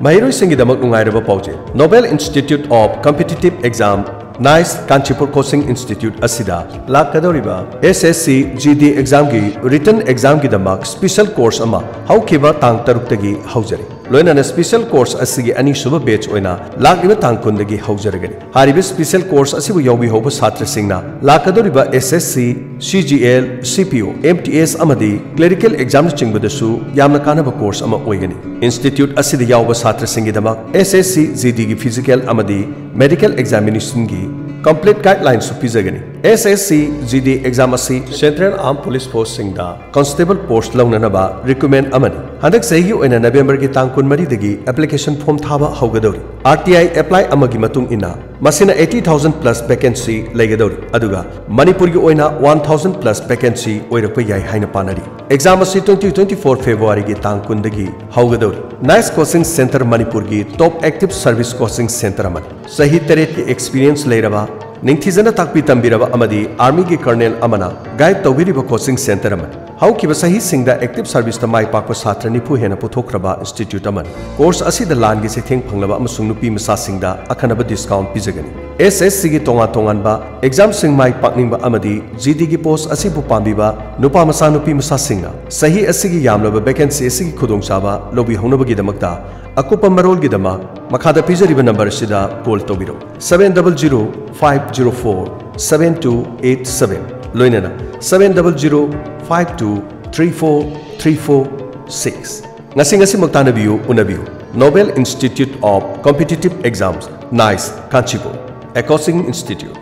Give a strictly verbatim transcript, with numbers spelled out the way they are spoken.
ꯃꯍꯩꯔꯣꯏꯁꯤꯡꯒꯤꯗꯃꯛ ꯅꯨꯡꯉꯥꯏꯔꯕ ꯄꯥꯎꯖꯦꯜ꯫ Nobel Institute of Competitive Exam, nice, Kanchipur coaching institute ꯑꯁꯤꯗ ꯂꯥꯛꯀꯗꯧꯔꯤꯕ ꯑꯦꯁ ꯑꯦꯁ ꯁꯤ ꯖꯤ ꯗꯤ ꯑꯦꯛꯖꯥꯝꯒꯤ ꯔꯤꯇꯟ ꯑꯦꯛꯖꯥꯝꯒꯤꯗꯃꯛ ꯁ꯭ꯄꯤꯁꯦꯜ ꯀꯣꯔꯁ ꯑꯃ ꯍꯧꯈꯤꯕ ꯇꯥꯡ ꯇꯔꯨꯛꯇꯒꯤ ꯍꯧꯖꯔꯤ꯫ ꯂꯣꯏꯅꯅ ꯁ꯭ꯄꯤꯁꯦꯜ ꯀꯣꯔꯁ ꯑꯁꯤꯒꯤ ꯑꯅꯤꯁꯨꯕ ꯕꯦꯆ ꯑꯣꯏꯅ ꯂꯥꯛꯂꯤꯕ ꯇꯥꯡ ꯀꯨꯟꯗꯒꯤ ꯍꯧꯖꯔꯒꯅꯤ꯫ ꯍꯥꯏꯔꯤꯕ ꯁ꯭ꯄꯤꯁꯦꯜ ꯀꯣꯔꯁ ꯑꯁꯤꯕꯨ ꯌꯥꯎꯕꯤꯍꯧꯕ ꯁꯥꯇ꯭ꯔꯁꯤꯡꯅ ꯂꯥꯛꯀꯗꯧꯔꯤꯕ ꯑꯦꯁ ꯑꯦꯁ ꯁꯤ, ꯁꯤ ꯖꯤ ꯑꯦꯜ, ꯁꯤ ꯄꯤ ꯑꯣ, ꯑꯦꯝ ꯇꯤ ꯑꯦꯁ ꯑꯃꯗꯤ ꯀ꯭ꯂꯦꯔꯤꯀꯦꯜ ꯑꯦꯛꯖꯥꯝꯅꯆꯤꯡꯕꯗꯁꯨ ꯌꯥꯝꯅ ꯀꯥꯟꯅꯕ ꯀꯣꯔꯁ ꯑꯃ ꯑꯣꯏꯒꯅꯤ꯫ ꯏꯟꯁꯇꯤꯇ꯭ꯌꯨꯠ ꯑꯁꯤꯗ ꯌꯥꯎꯕ ꯁꯥꯇ꯭ꯔꯁꯤꯡꯒꯤꯗꯃꯛ ꯑꯦꯁ ꯑꯦꯁ ꯁꯤ ꯖꯤ ꯗꯤꯒꯤ ꯐꯤꯖꯤꯀꯦꯜ ꯑꯃꯗꯤ ꯃꯦꯗꯤꯀꯦꯜ ꯑꯦꯛꯖꯥꯃꯤꯅꯦꯁꯟꯒꯤ ꯀꯝꯄ꯭ꯂꯤꯠ ꯒꯥꯏꯗꯂꯥꯏꯟꯁꯨ ꯄꯤꯖꯒꯅꯤ꯫ S S C G D exam ꯑꯁꯤ ꯁꯦꯟꯇ꯭ꯔꯦꯜ ꯑꯥꯔꯝ ꯄꯨꯂꯤꯁ ꯐꯣꯔꯁꯁꯤꯡꯗ ꯀꯣꯟꯁꯇꯦꯕꯜ ꯄꯣꯁꯠ ꯂꯧꯅꯅꯕ ꯔꯤꯀ꯭ꯔꯨꯠꯃꯦꯟꯠ ꯑꯃꯅꯤ꯫ ꯍꯟꯗꯛ ꯆꯍꯤꯒꯤ ꯑꯣꯏꯅ ꯅꯕꯦꯝꯕꯔꯒꯤ ꯇꯥꯡ ꯀꯨꯟꯃꯔꯤꯗꯒꯤ ꯑꯦꯄ꯭ꯂꯤꯀꯦꯁꯟ ꯐꯣꯔꯝ ꯊꯥꯕ ꯍꯧꯒꯗꯧꯔꯤ꯫ ꯑꯥꯔ ꯇꯤ ꯑꯥꯏ ꯑꯦꯄ꯭ꯂꯥꯏ ꯑꯃꯒꯤ ꯃꯇꯨꯡ ꯏꯟꯅ ꯃꯁꯤꯅ eighty thousand plus vacancy ꯂꯩꯒꯗꯧꯔꯤ, ꯑꯗꯨꯒ ꯃꯅꯤꯄꯨꯔꯒꯤ ꯑꯣꯏꯅ one thousand plus vacancy ꯑꯣꯏꯔꯛꯄ ꯌꯥꯏ ꯍꯥꯏꯅ ꯄꯥꯅꯔꯤ꯫ ꯑꯦꯛꯖꯥꯝ ꯑꯁꯤ twenty twenty-four ꯐꯦꯕ꯭ꯔꯨꯋꯥꯔꯤꯒꯤ ꯇꯥꯡ ꯀꯨꯟꯗꯒꯤ ꯍꯧꯒꯗꯧꯔꯤ꯫ ꯅꯥꯏꯁ ꯀꯣꯆꯤꯡ ꯁꯦꯟꯇꯔ ꯃꯅꯤꯄꯨꯔꯒꯤ ꯇꯣꯞ ꯑꯦꯛꯇꯤꯚ ꯁꯔꯚꯤꯁ ꯀꯣꯆꯤꯡ ꯁꯦꯟꯇꯔ ꯑꯃꯅꯤ꯫ ꯆꯍꯤ ꯇꯔꯦꯠꯀꯤ ꯑꯦꯛꯁꯄꯤꯔꯤꯌꯦꯟꯁ ꯂꯩꯔꯕ, ꯅꯤꯡꯊꯤꯖꯅ ꯇꯥꯛꯄꯤ ꯇꯝꯕꯤꯔꯕ ꯑꯃꯗꯤ ꯑꯥꯔꯃꯤꯒꯤ ꯀꯔꯅꯦꯜ ꯑꯃꯅ ꯒꯥꯏꯗ ꯇꯧꯕꯤꯔꯤꯕ ꯀꯣꯆꯤꯡ ꯁꯦꯟꯇꯔ ꯑꯃꯅꯤ꯫ ꯍꯧꯈꯤꯕ ꯆꯍꯤꯁꯤꯡꯗ ꯑꯦꯛꯇꯤꯚ ꯁꯔꯚꯤꯁꯇ ꯃꯥꯏ ꯄꯥꯛꯄ ꯁꯥꯇ꯭ꯔ ꯅꯤꯐꯨ ꯍꯦꯟꯅ ꯄꯨꯊꯣꯛꯈ꯭ꯔꯕ ꯏꯟꯁꯇꯤꯇ꯭ꯌꯨꯠ ꯑꯃꯅꯤ꯫ ꯀꯣꯔꯁ ꯑꯁꯤꯗ ꯂꯥꯟꯒꯤ ꯆꯩꯊꯦꯡ ꯐꯪꯂꯕ ꯑꯃꯁꯨꯡ ꯅꯨꯄꯤ ꯃꯆꯥꯁꯤꯡꯗ ꯑꯈꯟꯅꯕ ꯗꯤꯁꯀꯥꯎꯟꯠ ꯄꯤꯖꯒꯅꯤ꯫ ꯑꯦꯁ ꯑꯦꯁ ꯁꯤꯒꯤ ꯇꯣꯉꯥꯟ ꯇꯣꯉꯥꯟꯕ ꯑꯦꯛꯖꯥꯝꯁꯤꯡ ꯃꯥꯏ ꯄꯥꯛꯅꯤꯡꯕ ꯑꯃꯗꯤ ꯖꯤ ꯗꯤꯒꯤ ꯄꯣꯁꯠ ꯑꯁꯤꯕꯨ ꯄꯥꯝꯕꯤꯕ ꯅꯨꯄꯥ ꯃꯆꯥ ꯅꯨꯄꯤ ꯃꯆꯥꯁꯤꯡꯅ ꯆꯍꯤ ꯑꯁꯤꯒꯤ ꯌꯥꯝꯂꯕ ꯚꯦꯀꯦꯟꯁꯤ ꯑꯁꯤꯒꯤ ꯈꯨꯗꯣꯡꯆꯥꯕ ꯂꯧꯕꯤꯍꯧꯅꯕꯒꯤꯗꯃꯛꯇ ꯑꯀꯨꯞꯄ ꯃꯔꯣꯜꯒꯤꯗꯃꯛ ꯃꯈꯥꯗ ꯄꯤꯖꯔꯤꯕ ꯅꯝꯕꯔ ꯑꯁꯤꯗ ꯀꯣꯜ ꯇꯧꯕꯤꯔꯛꯎ, seven double zero five zero four seven two eight seven, ꯂꯣꯏꯅꯅ seven double zero five two three four three four six꯫ ꯉꯁꯤ ꯉꯁꯤꯃꯛ ꯇꯥꯟꯅꯕꯤꯌꯨ, ꯎꯅꯕꯤꯌꯨ꯫ Nobel Institute of Competitive Exams, nice, Kanchipur, a coaching institute꯫